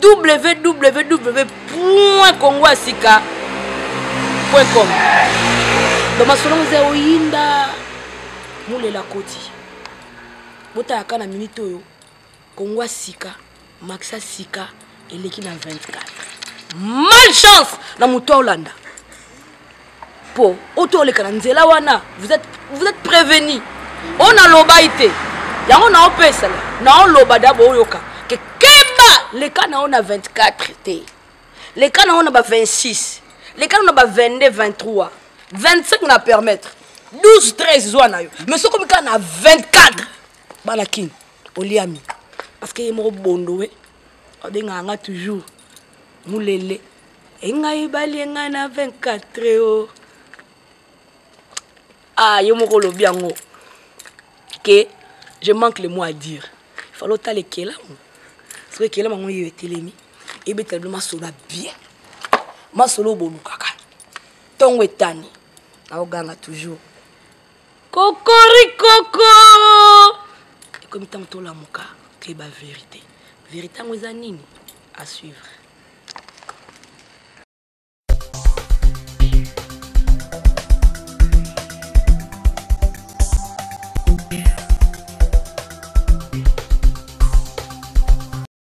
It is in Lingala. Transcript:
Www point congo ya sika point com. Donc masolo ngo eza oyinda mulela koti botalaka na minute oyo Congo ya sika maxa sika eleki na 24. Malchance na moto aolanda mpo oyo oleka na nzela wana, vous êtes prévenu. Oyo nalobai te, yango naopesala naoloba da booyoka ke keba leka na yo na 24 te, leka na yo na ba 26, leka na yo na ba 22, 23, 25 na permettre 12, 13 zwa na yo, mais soki omi kaka na 24, bana kini oliami, parce que ye moko bondo we abengaka nga toujours mulele engai balie ngai na 24 o. Ah, ye moko olobi yango ke je manque le mot à dire. Il fallait otala ekelamu, soki ekelamu yango yeyo etelemi, ebetela bino masolo ya bien, masolo oyo bolukaka ntongo etani. Naoganga toujours kokori koko, ekomi ntango tolamuka, toyeba vérité. Vérité yango eza nini? À suivre.